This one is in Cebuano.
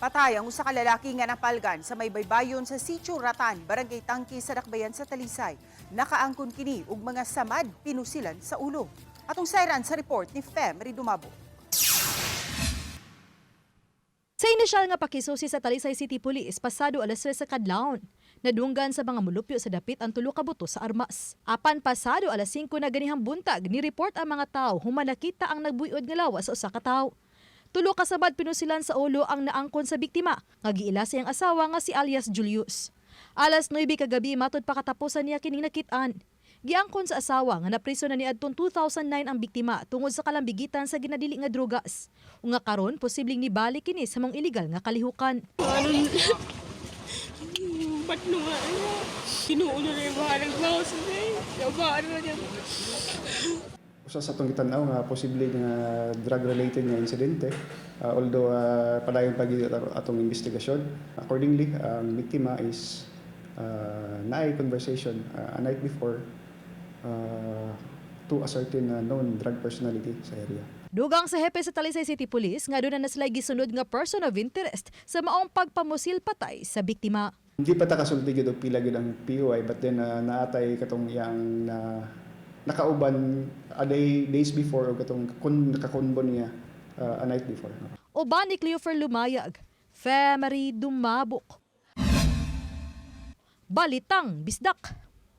Patay ang usa ka lalaki nga napalgan sa may baybayon sa Sitio Ratan, Barangay Tangki sa Dakbayan sa Talisay. Nakaangkon kini og mga samad pinusilan sa ulo. Atong sayran sa report ni Fem Ridumabo. Sa inisyal nga pakisusi sa Talisay City Police pasado alas 3 sa kadlawon, nadunggan sa mga mulupyo sa dapit ang tulo ka buto sa armas. Apan pasado alas 5 na ganihang buntag, ni-report ang mga tao human nakita ang nagbuyod nga lawas sa usa ka tawo. Tulo ka samad pinusilan sa ulo ang naangkon sa biktima, nga giila sa iyang asawa nga si alias Julius. Alas 9 kagabi matud pa katapusan niya kining nakit-an. Giangkon sa asawa nga napriso na niadtong 2009 ang biktima tungod sa kalambigitan sa ginadili nga drugas. Nga karon posibleng nibalik kini sa mong iligal nga kalihukan. Ano, ba't nung ano, kinuulo na yung bahalang bawas na eh. Nabaan na niya. Usa sa atong gitan-aw nga posible nga drug-related nga insidente, although padayon pa gyud atong investigasyon. Accordingly, ang biktima is naay conversation a night before to a certain known drug personality sa area. Dugang sa hepe sa Talisay City Police nga doon na sila gisunod nga person of interest sa maong pagpamusil patay sa biktima. Hindi pa ta kasulti gyud og pila gyud ang POI, but then naatay katong iyang na nakauban a day days before o katong kun nakakunbo niya a night before. Uban ni Cleofer Lumayag, Femery Dumabok. Balitang Bisdak.